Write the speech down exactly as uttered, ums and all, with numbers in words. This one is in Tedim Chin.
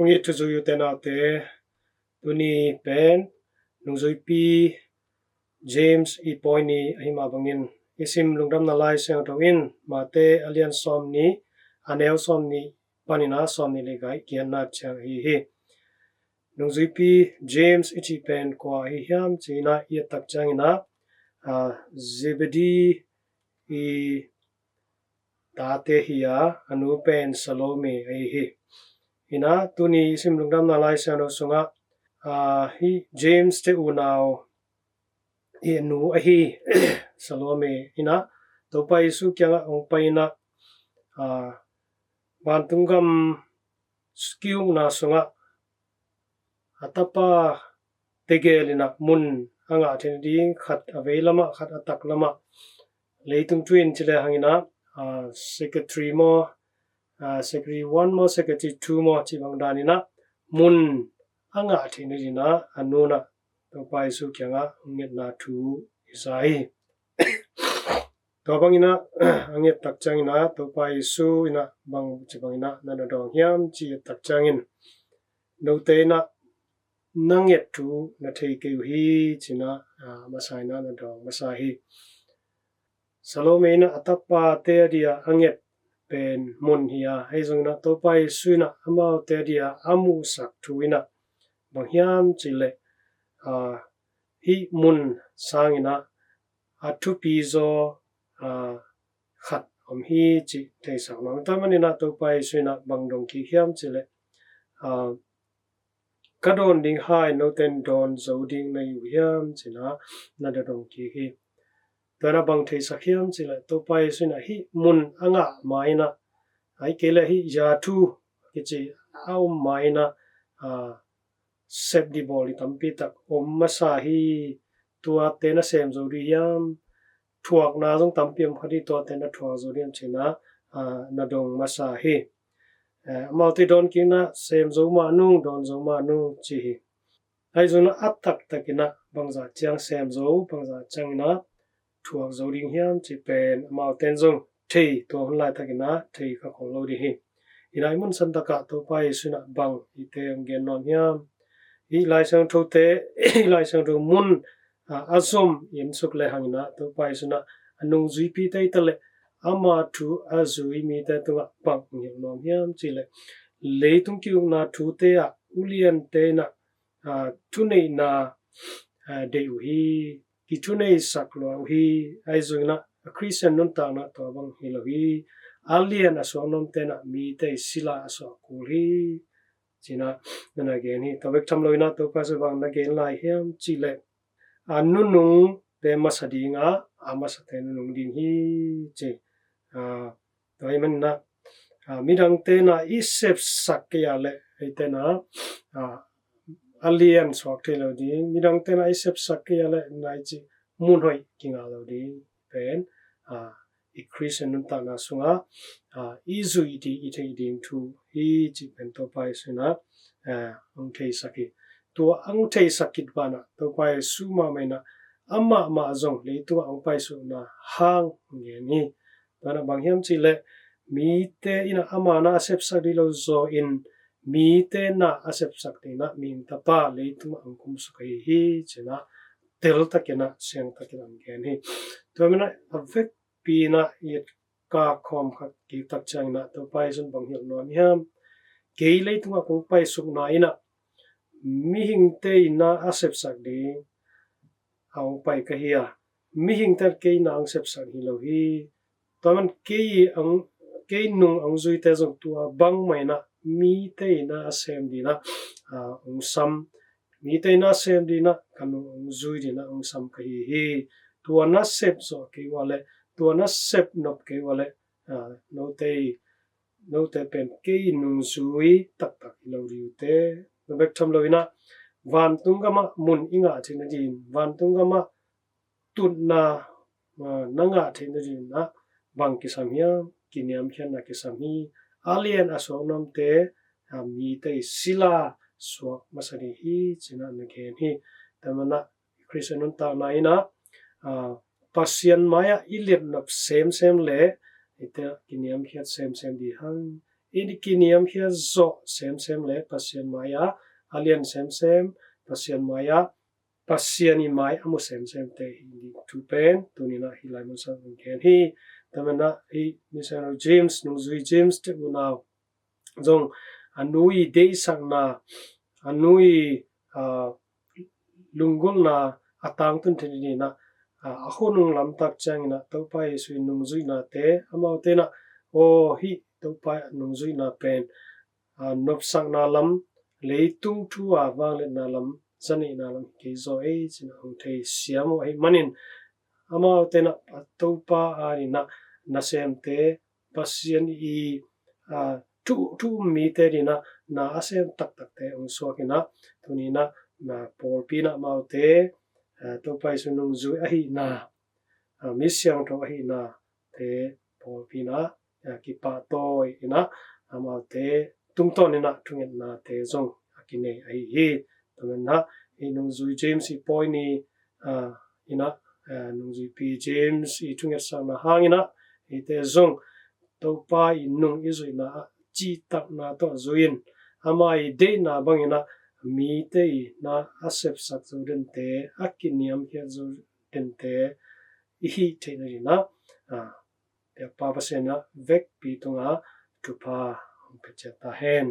Hong it thuzui ute naute, tuni pen nungzuipi James i pawi ni ahi mah bangin i sim lungdamna Lai Siangtho in Mate a lian sawm ni, a neu sawm ni panin a sawm ni le giat, giatna ciang ahi hi. Nungzuipi James i cih pen kua ahi hiam ci-in a i et tak ciangin a, a, Zebedee i tate hi a, a nu pen Salome ahi hi. In a, tuni i sim lungdamna Lai Siangtho sungah, a, hih James te unau i nu ahi Salome in a, Topa Jesu kiangah hong pai in a, a, vantung gam ki-ukna sungah a tapa tegel in a mun a ngah theih nading, khat a vei lamah, khat a tak lamah, leitung thu in ci le hang in a, a, secretary maw, a, secretary one maw, secretary two maw, ci bang dan in a mun a ngah theih nading in a, a nu in a Topa Jesu kiangah hong ngetna thu i za hi. Tua bangin a, a nget tak ciangin a, Topa Jesu in a bang ci bangin a na na dawng hiam ci et tak ciangin, note in a na nget thu na thei kei uh hi ci-in a, a, masa in a na dawng masa hi. Salome in a a tapate a dia a nget pen mun hi a, ahi zongin a Topa Jesu in a amaute a dia a muhsak thu in a bang hiam cih leh, a, hih mun sangin a a thupi zaw, a, khat om hi cih theisak nuam. Tua manin a Topa Jesu in a bang dong kik hiam cih leh, a, ka dawn ding hai note in dawn zo ding na hi uh hiam ci-in a na da dong kik hi. Tua in a bang theisak hiam cih leh Topa Jesu in a hih mun a ngah ma in a, ahih kei leh hih zathu kici a om ma in a, a, sep dih bawl dih tampi tak om masa hi. Tuate na sem zo dih hiam, thuakna zong tampi om kha dih, tuate na thuak zo dih hiam ci-in a, a, na dong masa hi. Eh, amaute dawn kik in a sem zo mah nung, dawn zo mah nung ci hi. Ahi zongin a a taktak in a bangzah ciang sem zo, bangzah ciangin a thuak zo ding hiam cih pen amaute in zong thei, tua hun laitak in a thei kha khol lo ding hi. In a i mun santak ah Topa Jesu in a bang i te hong gen nuam hiam? I Lai Siangthote, i Lai Siangtho mun, a, a zom i en suk le hang in a Topa Jesu in a a nungzuipite hi ta leh ama thu a zui mite tungah bang hong hilh nuam hiam cih leh, leitung ki-ukna thute ah uliante in a, a, thuneihna, a, deih uh hi, kithuneisak lua uh hi. Ahi zongin a Khristian nuntakna tua bang hi lo hi. A lian a suak nuamte in a mite i sila a suak kul hi ci-in a na na gen hi. Tua bek tham lo in a Topa Jesu bang na gen lai hiam cih leh, a, nunungte masa ding a, a masate nunung ding hi ci. A, tua ahih manin a, a, midangte in a i sepsak kei a leh eite in a, a, a lian suak thei lo ding. Midangte in a i sepsak kei a leh na i cih mun hoih kingah lo ding pen, a, i Khristian nuntakna sungah, a, i zuih ding, i theih ding thu hi cih pen Topa Jesu in a, a, hong theisak hi. Tua hong theisak khit banah Topa Jesu mahmah in a amah mah zong leitungah hong paisukna hang hong gen hi. Tua in a bang hiam cih leh mite in a ama na a sepsak ding lo zaw in mite na a sepsak ding in a mihing tapa leitungah hong kumsuk ahi hi ci-in a teltak in a siangtak in a hong gen hi. Tua manin a a vekpi in a i et kak khawm kha kik tak ciangin a Topa Jesu in bang hilh nuam hiam? Kei leitungah kong paisukna in a mihingte in a a sepsak ding a hong pai ka hi a, mihingte in kei na hong sepsak hi lo hi. Tua man kei hong, kei nung hong zuite zong tua bangmah in a mite in a a sem ding in a, a, hong sam. Mite in a sem ding in a ka nung hong zui ding in a hong sam ka hi hi. Tua na sep zawh kei uh a leh, tua na sep nop kei uh a leh, a, note, note pen kei nungzui taktak hi lo ding uh teh. Tua bek tham lo in a vantung gamah mun i ngah theih nading, vantung gamah tutna, a, na ngah theih nading in a bang kisam hiam? Kiniamkhiatna kisam hi. A lian a suak nuamte, a, mite i sila suak masa ding hi ci-in a na gen hi. Tua manin a Khristian nuntakna in a, a, Pasian mai-ah i liatnop semsem leh eite kiniamkhiat semsem ding hang, i kiniamkhiat zawh semsem le Pasian mai-ah a lian semsem, Pasian mai-ah Pasian i mai a mu semsemte hi ding thu pen tuni-in ah hih lai mun sungah gen hi. Tua manin ah hih missionary James, nungzui James te unau zong a nu i deihsakna, a nu i, ah, lunggulhna a tangtun theih nadingin ah, ah, a hun hong lamtak ciangin ah Topa Jesu i nungzuihnate amaute in ah, aw hih Topa i nungzuihna pen, ah, nopsakna lam, leitung thu a vangliatna lam, zaneihna lam hi kei zaw ei ci-in ah hong theisiam uh ahih manin amaute in ah Topa adingin ah nasemte, Pasian i, ah, thu, thu um mite adingin ah na a sem taktakte hong suakin ah tuni-in ah na pawlpi in ah amaute, ah, Topa Jesu nungzui ahihna, ah, mi siangtho ahihnate pawlpi in ah, ah, kipahtawi in ah amaute tungtawnin ah thungetnate zong a kinei ahi hi. Tua manin ah hih nungzui James i pawi ni, ah, in ah, ah, nungzuipi James i thungetsakna hangin ah hihte zong Topa i nung i zuihna ah cihtakna tawh zui-in ama i deihna bangin ah mite i na a sepsak zo dente, a kiniamkhiat zo dente i hih theih nadingin ah, ah, biakpa Pasian in ah vekpi tungah thupha hong pia ciat ta hen.